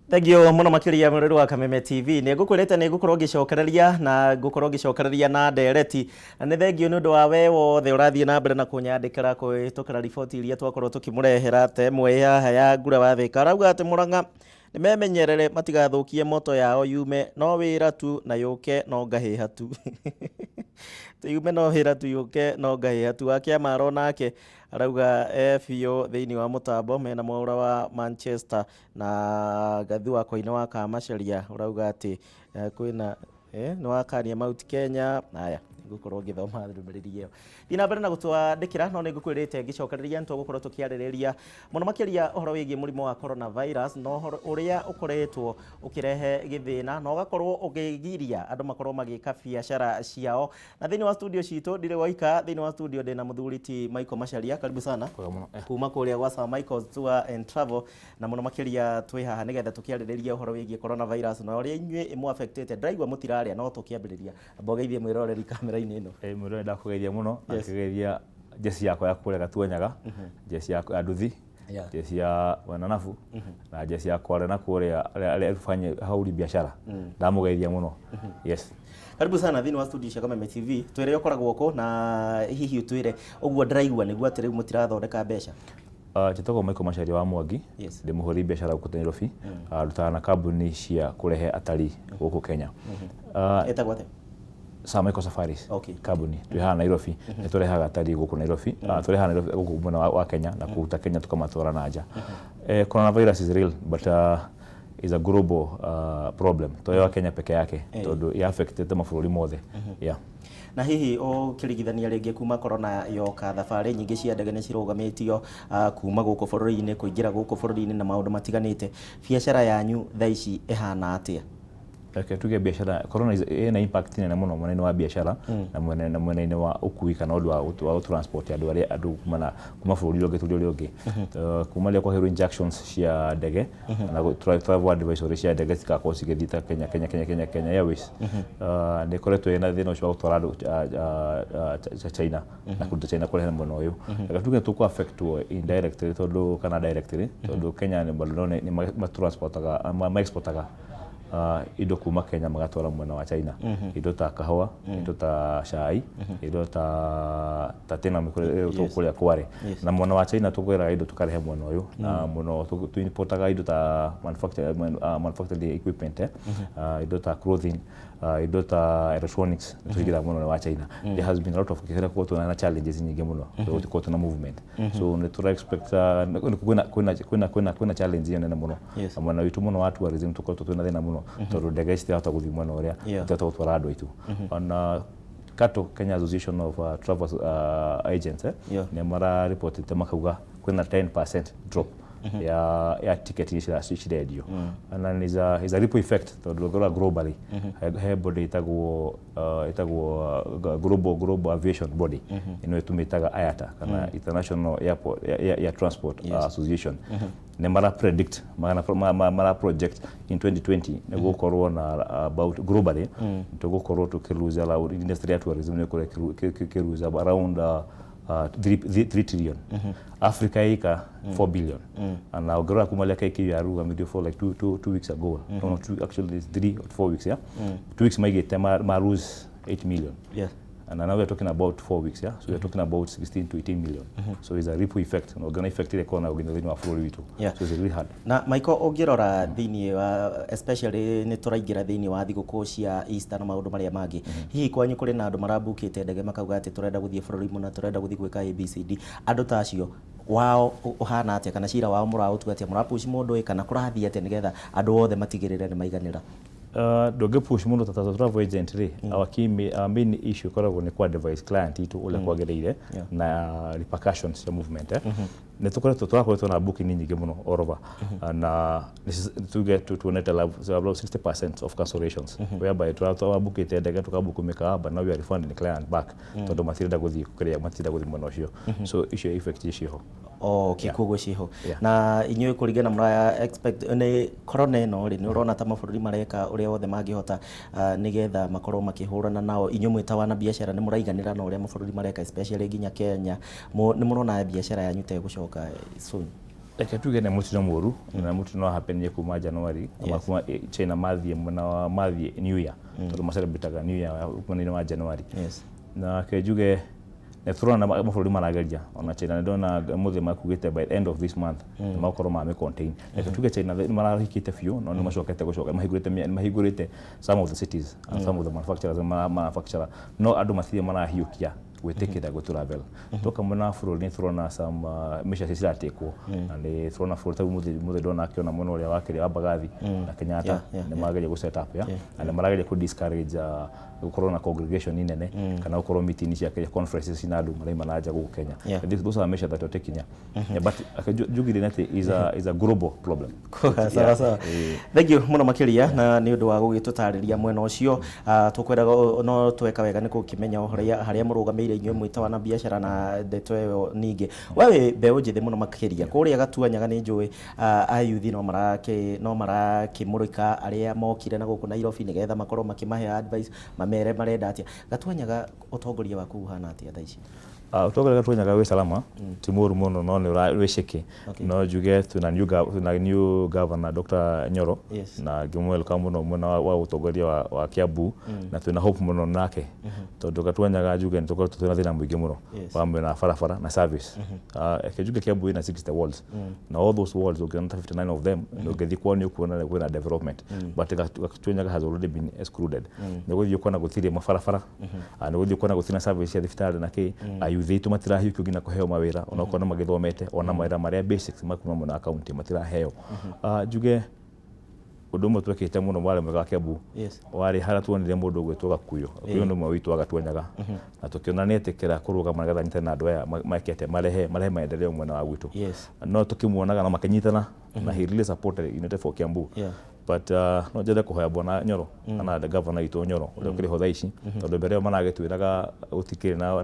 Thank you muno makiria, mwirori wa Kameme TV. Nĩ ngũkwĩrĩte nĩ ngũkorwo ngĩcokereria na ngũkorwo ngĩcokereria na ndereti, na nĩ thank you nĩ ũndũ wa we wothe ũrathiĩ na mbere na kũnyandĩkĩra kũhĩtũkĩra riboti iria twakorwo tũkĩmũrehera. Ta ĩmwe ĩ haha ya Ngura wa Thĩka, arauga atĩ Mũrang'a nĩ memenyerere matigathũkie moto yao, yume no wĩra tu na yũke no ngahĩha tu. Yume no wĩra tu, yũke no ngahĩha tu. Wa Kĩamaro nake arauga e biũ thĩinĩ wa mũtambo mena Mwaũra wa Manchester, na Gathu wa Koine wa Kamacharia ũrauga atĩ kwĩna nĩ wakania Mount Kenya. Haya, ngũkorwo ngĩthoma ndũmĩrĩri ĩyo. Thiĩ na mbere na gũtwandĩkĩra, no nĩ ngũkwĩrĩte ngĩcokereria nĩ tũgũkorwo tũkĩarĩrĩria mũno makĩria ũhoro wĩgiĩ mũrimũ wa coronavirus na ũhoro ũrĩa ũkoretwo ũkĩrehe gĩthĩna na ũgakorwo ũkĩgiria andũ makorwo magĩka biacara ciao. Na thĩinĩ wa studio citũ ndirĩ woika, thĩinĩ wa studio ndĩna mũthuri ti Michael Macharia, karibu sana. Kwega mũno. Kuma kũrĩa gwa Sir Michael's Tour and Travel, na mũno makĩria twĩ haha nĩgetha tũkĩarĩrĩrie ũhoro wĩgiĩ coronavirus na ũrĩa inyuĩ ĩmũ affectĩte. Ndĩraigua mũtirarĩa, no tũkĩambĩrĩria mbogeithie mwĩroreri kamera-inĩ ĩno. Mwĩroreri, ndakũgeithia mũno na ngĩgeithia jeci yakwa ya kũrĩa Gatuanyaga, jeci ya nduthi, jeci ya Wenanabu na jeci ya Kware na kũrĩa arĩa tufanye hauri biashara, ndamũgeithia mũno, yes. Karibu sana thĩinĩ wa studio cia Kameme TV. Twĩre ũkoragwo kũ, na hihi ũtwĩre ũguo ndĩraigua nĩguo atĩ rĩu mũtirathondeka mbeca. Njĩtagwo Michael Macharia wa Mwangi, ndĩ mũhũri biacara gũkũ Nairobi. Ndutaga na kambuni cia kũrehe atarii gũkũ Kenya. Ĩtagwo atĩa? Sir Michael Safaris. Kambuni twĩ haha Nairobi, nĩ tũrehaga atarii gũkũ Nairobi. Tũrehaga Nairobi gũkũ mwena wa Kenya na kũruta Kenya tũkamatwara na nja. Coronavirus is real, but is a global problem, to ya Kenya peke yake, tondũ ĩ affectĩte mabũrũri mothe, yeah. Na hihi ũkĩringithania rĩngĩ kuma corona yoka, thabarĩ nyingĩ cia ndege nĩ cirũgamĩtio kuma gũkũ bũrũri-inĩ kũingĩra gũkũ bũrũri-inĩ na maũndũ matiganĩte, biacara yanyu thaa ici ĩhana atĩa? Reke tuge biacara corona ĩna impact nene mũno mwena-inĩ wa biacara na mwena-inĩ wa ũkui kana ũndũ wa transport andũ arĩa andũ kuma bũrũri ũrĩa ũngĩ tũrĩ ũrĩa ũngĩ. Kuma rĩrĩa kwaheirwo injunctions cia ndege na travel advisory cia ndege citigakorwo cigĩthiĩ ta Kenya Airways, nĩ ĩkoretwo ĩna thĩna ũcio wa gũtwara andũ China na kũruta China kũrehe mwena ũyũ. Reke tuge tũkũ affectwo indirectly tondũ kana directly, tondũ Kenya nĩ bado nĩ matransportaga, ma exportaga indo kuma Kenya magatwara mwena wa China, indo ta kahũa, indo ta cai, indo ta tena kũrĩa Kware. Na mwena wa China tũgũraga indo tũkarehe mwena ũyũ, na mũno tũ importaga indo ta manufactured equipment, indo ta clothing, indo ta electronics tũingĩraga mwena wa China. There has been a lot of kĩrĩa na challenges nyingĩ mũno tondũ gũtikoragwo na movement, so nĩ tũra expect kwĩna challenge ĩyo nene mũno. Na mwena witũ mũno wa tourism tũkoretwo twĩna thĩna mũno tondũ ndege citirahota gũthiĩ mwena ũrĩa, citirahota gũtwara andũ aitũ. Ona KATO, Kenya Association of Travel Agents, nĩ mararipotĩte makauga kwĩna 10% drop ya ticket iria cirendio, and is a ripple effect, tondũ ũngĩrora globally he body ĩtagwo global aviation body ĩno ĩtũmĩtaga IATA kana International Airport Air Transport Association, nĩ mara predict, mara project in 2020 nĩ gũkorwo na about globally tũgũkorwo tũkĩ lose around, industry ya tourism nĩ ĩkorwo ĩkĩ lose around 3 trillion, Africa ika 4 billion. Na ũngĩrora kuma rĩrĩa KQ yarũgamirio for like 2 weeks ago, no, two, actually it's 3 or 4 weeks, yeah, 2 weeks, maigĩte ma lose 8 million. And now we're talking about 4 weeks, yeah? So we're talking about 16 to 18 million. So it's a ripple effect. No, gonna effect ile kona ũgĩna thĩinĩ wa bũrũri witũ. So it's really hard. Na Michael, ũngĩrora thĩinĩ wa, especially nĩ tũraingĩra thĩinĩ wa thigũkũ cia Easter na maũndũ marĩa mangĩ, hihi kwanyu kũrĩ na andũ marabukĩte ndege makauga atĩ tũrenda gũthiĩ bũrũri mũna, tũrenda gũthiĩ gwĩka ABCD? Andũ ta acio wao ũhana atĩa, kana cira wao mũraũtua atĩa? Mũrapush mũndũ ĩ, kana kũrathiĩ atĩa nĩgetha andũ othe matigĩrĩre nĩ maiganĩra? Ndũngĩ push mũndũ ta travel agent rĩ, our main issue ĩkoragwo nĩ ku advise client itũ ũrĩa kwagĩrĩire na repercussions cia movement. Nĩ tũkoretwo tũrakoretwo na booking nyingĩ mũno all over, na tuge tuonete about 60% of cancellations, whereby tũrabukĩte ndege, tũkabuku mĩkawa, but now we are refunding the client back tondũ matirenda gũthiĩ kũrĩa, matirenda gũthiĩ mwena ũcio. So icio effect ciho. Oh, okay, koguo ciho. Na inyuĩ kũringana mũra expect nĩ corona ĩno rĩ, nĩ ũrona ta mabũrũri mareka ũrĩa wothe mangĩhota nĩgetha makorwo makĩhũrana nao? Inyuĩ mwĩ ta wana biacara nĩ mũraiganĩra na ũrĩa mabũrũri mareka, especially nginya Kenya? Nĩ mũrona biacara yanyu ta ĩgũcoka soon? Reke tuge nĩ mũtino mũru na mũtino wahapenire kuma January yes. Kuma China mathiĩ mwena wa mathiĩ New Year, tondũ macelebrataga New Year mwena-inĩ wa January. Na ke njuge nĩ tũrona mabũrũri marageria, ona China nĩ ndona mũthĩ makugĩte by the end of this month nĩ magũkorwo mame contain. Reke tuge China nĩ marahikĩte biũ, no nĩ macokete gũcoka mahingũrĩte some of the cities and some of the manufacturers manufacturer, no andũ matirĩ marahiũkia gwĩtĩkĩra gũ travel. Twoka mwena wa bũrũri nĩ tũrona some measures ciratekwo, na nĩ tũrona bũrũri ta mũthĩ ndona akĩona mwena ũrĩa wa kĩrĩa wa Mbagathi na Kenyatta nĩ marageria gũ set up ya na nĩ marageria kũ discourage gũkorwo na congregation nene kana gũkorwo meeting cia kĩrĩa conferences na andũ maraima na nja gũkũ Kenya. Those are measures that we're taking, yeah. Yeah, but njugire atĩ is a global problem. Sawa sawa, thank you muno makiria na nĩ ũndũ wa gũgĩtũtarĩria mwena ũcio. Tũkwendaga no tweka wega nĩ gũkĩmenya haria mũrũgamĩire inyuĩ mwĩ ta wana biacara na ndeto ĩyo. Ningĩ we wĩ mbeũ njĩthĩ mũno makĩria kũrĩa Gatuanyaga, nĩ njũĩ ayuthi no marakĩmũrĩka arĩa mokire na gũkũ Nairobi nĩgetha makorwo makĩmahe advice, mamere marenda atĩa. Gatuanyaga ũtongoria waku ũhana atĩa thaa ici? Ũtongoria Gatuanyaga wĩ salama, ti mũru mũno, no nĩ wĩ shaky. No njuge twĩna new governor Dr. Nyoro na ngĩmwelcome mũno mwena wa ũtongoria wa Kiambu, na twĩna hope mũno nake tondũ Gatuanyaga njuge nĩ tũkoretwo twĩna thĩna mũingĩ mũno wa mwena wa barabara na service. Reke njuge Kiambu ĩna 60 wards, na all those wards ũngĩona ta 59 of them ũngĩthiĩ kwao nĩ ũkuona kwĩna development, but Gatuanyaga has already been excluded. Nĩ ũgũthiĩ ũkona gũtirĩ mabarabara, nĩ ũgũthiĩ ũkona gũtirĩ na service cia thibitarĩ na kĩ. Ayuthi aitũ matirahiũkio nginya kũheo mawĩra, ona okorwo nĩ magĩthomete, ona mawĩra marĩa basics makuma mwena wa county matiraheo. Njuge ũndũ ũmwe twekĩte mũno warĩ mwega wa Kiambu warĩ harĩa tuonire mũndũ ũgwĩtwo Gakuyo. Gakuyo nĩ ũmwe witũ wa Gatuanyaga, na tũkĩona nĩ etĩkĩra kũrũgama nĩgetha anyitane na andũ aya mekete marehe maendeleo mwena wa gwitũ. No tũkĩmuonaga na makĩnyitana na he really supported United for Kiambu. But no njende kũhoya bwana Nyoro kana the governor witũ Nyoro ũrĩa ũkĩrĩ ho thaa ici, tondũ mbere ĩyo maragĩtwĩraga gũtikĩrĩ na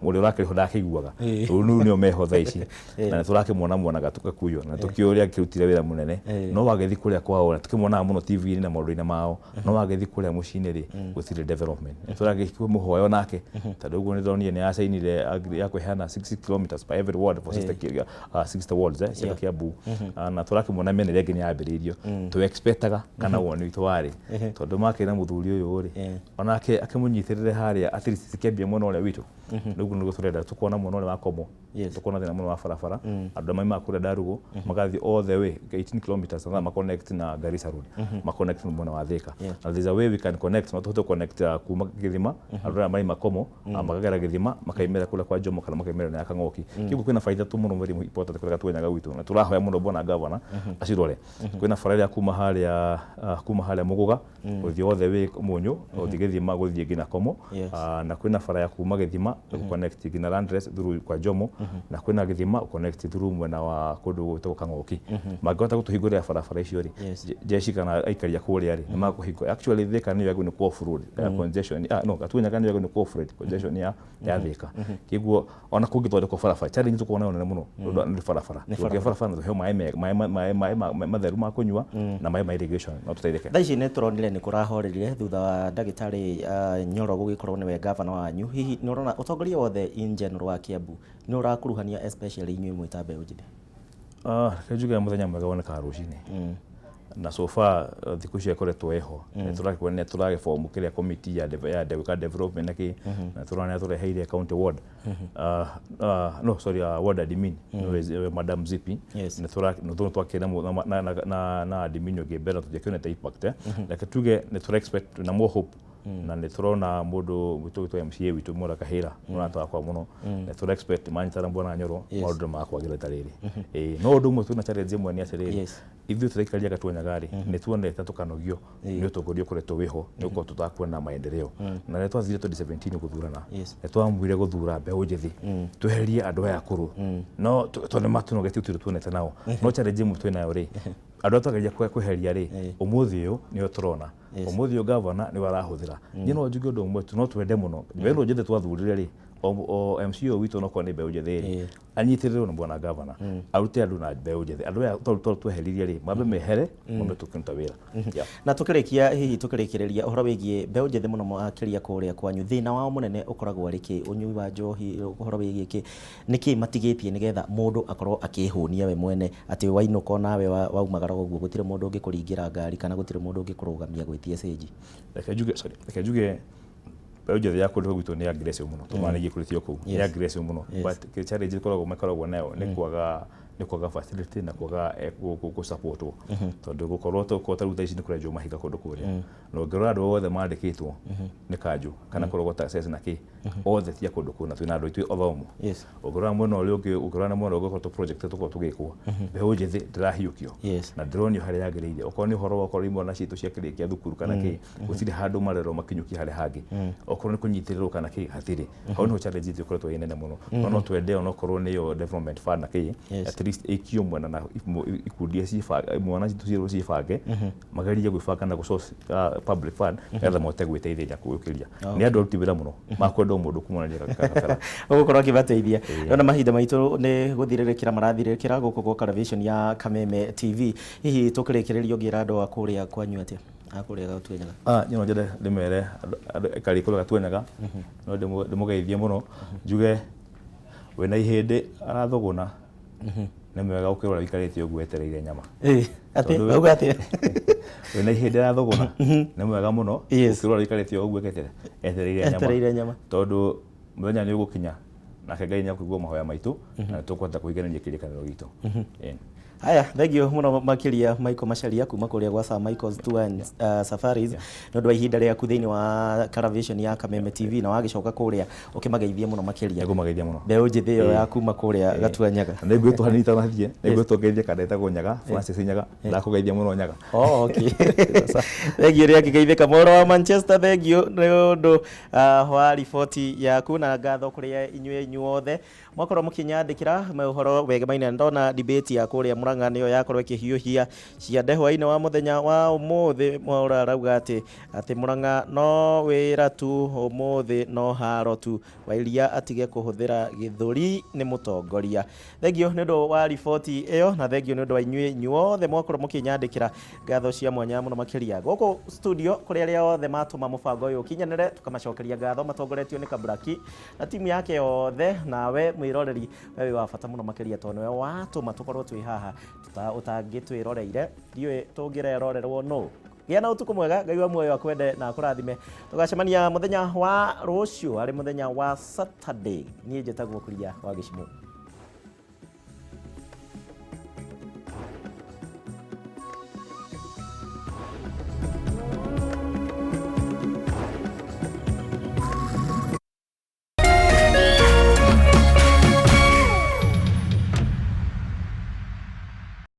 ũrĩa ũrakĩrĩ ho ndakĩiguaga, rĩu nĩo meho thaa ici na nĩ tũrakĩmuona muonaga Gakuyo na tũkĩũĩ ũrĩa akĩrutire wĩra mũnene, no wagĩthiĩ kũrĩa kwao na tũkĩmuonaga mũno TV-inĩ na maũndũ-inĩ mao, no wagĩthiĩ kũrĩa mũciĩ-inĩ rĩ, gũtirĩ development. Nĩ tũrakĩmũhoya onake tondũ ũguo nĩ ndonire nĩ acainire ya kũheana 60 kilometers per every ward for 60 wards cia Kiambu. Na tũrakĩmuona mĩena ĩrĩa ĩngĩ nĩ yambĩrĩirio, tũ expectaga kana woni witũ warĩ tondũ makĩra mũthuri ũyũ rĩ, onake akĩmũnyitĩrĩre harĩa at least cikĩambia mwena ũrĩa witũ. Rĩu nĩguo tũrenda tũkona mwena ũrĩa wa Komo, tukona thĩna mũno wa barabara. Andũ maimaga kũrĩa Ndarugu magathiĩ all the way 18 kilometers na maconnect na Garissa Road, maconnect na mwena wa Thika. Na there's a way we can connect, no tũhote connect kuma Gĩthima, andũ arĩa maima Komo makagera Gĩthima makaimĩra kũrĩa kwa Jomo kana makaimĩra na Kang'oki. Kĩguo kwĩna baita tu mũno very important kũrĩa Gatuanyaga gwitũ, na tũrahoya mũno bwana governor acirore. Kwĩna bara ĩrĩa kuma harĩa Mũgũga gũthiĩ all the way Mũnyũ, gũthiĩ Gĩthima, gũthiĩ nginya Komo. Na kwĩna bara ya kuma Gĩthima connect nginya Landress through kwa Jomo, na kwĩna Gĩthima connect through mwena wa kũndũ gwĩtagwo Kang'oki. Mangĩhota gũtũhingũrĩra barabara icio rĩ, jeshi kana aikari a kũrĩa rĩ, nĩ makũhingũra. Actually Thika nĩyo yagĩrĩirwo nĩ kũ off road congestion, no Gatuanyaga nĩyo yagĩrĩirwo nĩ kũ off road congestion ya Thika. Kĩguo ona kũngĩthondekwo barabara, challenge tũkorwo nayo nene mũno nĩ barabara. Tũngĩhe barabara na tũheo maĩ mega, maĩ matheru ma kũnyua na maĩ ma irrigation, no tũteithĩke. Thaa ici nĩ tũronire nĩ kũrahorerire thutha wa ndagĩtarĩ Nyoro gũgĩkorwo nĩwe gavana wanyu. Hihi nĩ ũrona ũtongoria wothe in general wa Kiambu nĩ ũrakuruhania, especially inyuĩ mwĩ ta mbeũ njĩthĩ? Reke njuge mũthenya mwega wonekaga rũcinĩ, na so far thikũ icio ĩkoretwo ĩho nĩ tũrakĩona nĩ tũragĩbomu kĩrĩa committee ya gwĩka development na kĩ, na tũrona nĩ tũreheire county ward, no sorry, ward admin nĩwe Madam Zipi. Nĩ tũra twakĩra na admin ũngĩ mbere tũtiakĩonete impact. Reke tuge nĩ tũra expect na more hope, na nĩ tũrona mũndũ witũ witũ MCA witũ Mura Kahĩra mũrata wakwa mũno, nĩ tũra expect manyitana bwana Nyoro maũndũ makwagĩra ta rĩrĩ. Ĩĩ, no ũndũ ũmwe twĩna challenge ĩmwe nĩ atĩrĩrĩ, ithuĩ tũraikaria Gatuanyaga rĩ, nĩ tuonete tũkanogio nĩ ũtongoria ũkoretwo wĩho, nĩ gũkorwo tũtakuona maendeleo. Na rĩrĩa twathire 2017 gũthurana, nĩ twamuire gũthura mbeũ njĩthĩ tweherie andũ aya akũrũ, no tondũ nĩ matũnogetie gũtirĩ tuonete nao. No challenge ĩmwe twĩnayo rĩ, andũ arĩa twageria kweheria rĩ, ũmũthĩ ũyũ nĩo tũrona. Ũmũthĩ ũyũ gavana nĩwe arahũthĩra. Niĩ no njuge ũndũ ũmwe tu, no twende mũno mbeũ ĩno njĩthĩ twathurire rĩ, O MCA witũ onokorwo nĩ mbeũ njĩthĩ rĩ, anyitĩrĩrwo nĩ bwana gavana, arute andũ na mbeũ njĩthĩ, andũ aya tondũ tweheririe rĩ, mambe mehere, mambe tũkĩruta wĩra. Yeah. Na tũkĩrĩkia, hihi tũkĩrĩkĩrĩria ũhoro wĩgiĩ mbeũ njĩthĩ mũno makĩria kũrĩa kwanyu, thĩna wao mũnene ũkoragwo arĩ kĩ? Ũnyui wa njohi, ũhoro wĩgiĩ kĩ? Nĩkĩ matigĩtie nĩgetha mũndũ akorwo akĩhũnia we mwene atĩ wainũka onawe waumagara ũguo gũtirĩ mũndũ ũngĩkũringĩra ngari kana gũtirĩ mũndũ ũngĩkũrũgamia gwĩtia cĩnji? Reke njuge, sorry, reke njuge mbeũ njĩthĩ ya kũndũ gwitũ nĩ aggressive mũno, tondũ nĩ gĩkũrĩtio kũu, nĩ aggressive mũno, but challenge ĩkoragwo makoragwo nayo nĩ kwaga facility na kwaga gũ-supportwo, tondũ gũkorwo tokorwo ta rĩu thaa ici nĩ kũrenjwo mahiga kũndũ kũrĩa, na ũngĩrora andũ othe mandĩkĩtwo nĩ kanjũ kana kũrogota access na kĩ, othe ti a kũndũ kũu, na twĩna andũ aitũ athomu. Ũngĩrora mwena ũrĩa ũngĩ, ũngĩrora na mwena ũngĩ, okorwo tũ project tũkorwo tũgĩkwo, mbeũ njĩthĩ ndĩrahiũkio na ndĩronio harĩa yagĩrĩire, okorwo nĩ ũhoro wa okorwo imwana citũ ciakĩrĩkia thukuru kana kĩ, gũtirĩ handũ marerwo makinyũkie harĩa hangĩ, okorwo nĩ kũnyitĩrĩrwo kana kĩ, hatirĩ. Hau nĩho challenge itũ ĩkoretwo ĩ nene mũno, no twende onokorwo nĩyo development fund na kĩ, at least ĩikio mwena na ikundi iria mwana citũ ciĩrwo ciĩbange, magerie gwĩbanga na gũ-source public fund nĩgetha mahote gwĩteithĩrĩria kwĩyũkĩria. Nĩ andũ aruti wĩra mũno, makwenda o mũndũ kũmonania kabera. Ũgũkorwo akĩmateithia. Ndona mahinda maitũ nĩ gũthirĩrĩkĩra marathirĩrĩkĩra gũkũ gwa Caravision ya Kameme TV. Hihi tũkĩrĩkĩrĩria ũngĩra andũ a kũrĩa kwanyu atĩa? A kũrĩa Gatuenyaga. Niĩ no nyende ndĩmere andũ aikari kũrĩa Gatuenyaga, no ndĩmũgeithie mũno, njuge wĩna ihĩndĩ arathũgũna, nĩ mwega gũkĩra ũrĩa ũikarĩte ũguo wetereire nyama. Atĩ wauga atĩa? Wĩna ihĩndĩ arathũgũna, nĩ mwega mũno gũkĩra ũrĩa ũikarĩte ũguo etereire nyama. Etereire nyama. Tondũ mũthenya nĩ ũgũkinya nake Ngai nĩ ekũigua mahoya maitũ na nĩ tũkũhota kũhinganĩria kĩrĩkanĩro gitũ. Haya, thank you mũno makĩria Michael Macharia kuma kũrĩa gwa Sir Michael's Tour and Safaris nĩ ũndũ wa ihinda rĩaku thĩinĩ wa Caravision ya Kameme TV, na wagĩcoka kũrĩa ũkĩmageithie mũno makĩria. Nĩngũmageithia mũno. Mbeũ njĩthĩ ĩyo ya kuma kũrĩa Gatuanyaga. Na nĩngwĩtwo hanini itanathiĩ, nĩngwĩtwo ngeithie kanda ĩtagwo Nyaga, Francis Nyaga, ndakũgeithia mũno Nyaga. Oh, okay. Thank you rĩa ngĩgeithĩka mworo wa Manchester, thank you nĩ ũndũ wa riboti yaku, na ngatho kũrĩ inyuĩ inyuothe mwakorwo mũkĩnyandĩkĩra ũhoro wegemaine. Ndona debate ya kũrĩa Murang'a nĩyo yakorwo ĩkĩhiũhia ciande hwainĩ wa mũthenya wa ũmũthĩ. Mwaũra arauga atĩ Murang'a no wĩra tu, ũmũthĩ no haro tu, Wairia atige kũhũthĩra gĩthũri nĩ mũtongoria. Thengiũ nĩ ũndũ wa riboti ĩyo, na thengiũ nĩ ũndũ wa inyuĩ inyuothe mwakorwo mũkĩnyandĩkĩra. Ngatho cia mwanya mũno makĩria gũkũ studio kũrĩ arĩa othe matũma mũbango ũyũ ũkinyanĩre, tũkamacokeria ngatho matongoretio nĩ Kaburaki na timu yake yothe. Nawe mwĩroreri, we wĩ wa bata mũno makĩria tondũ nĩwe watũma tũkorwo twĩ haha. Ũtangĩtwĩroreire ndiũĩ tũngĩrerorerwo nũ. Gĩa na ũtukũ mwega, Ngai wa muoyo akwende na akũrathime. Tũgacemania mũthenya wa rũciũ arĩ mũthenya wa Saturday. Niĩ njĩtagwo Kuria wa Gĩcimũ.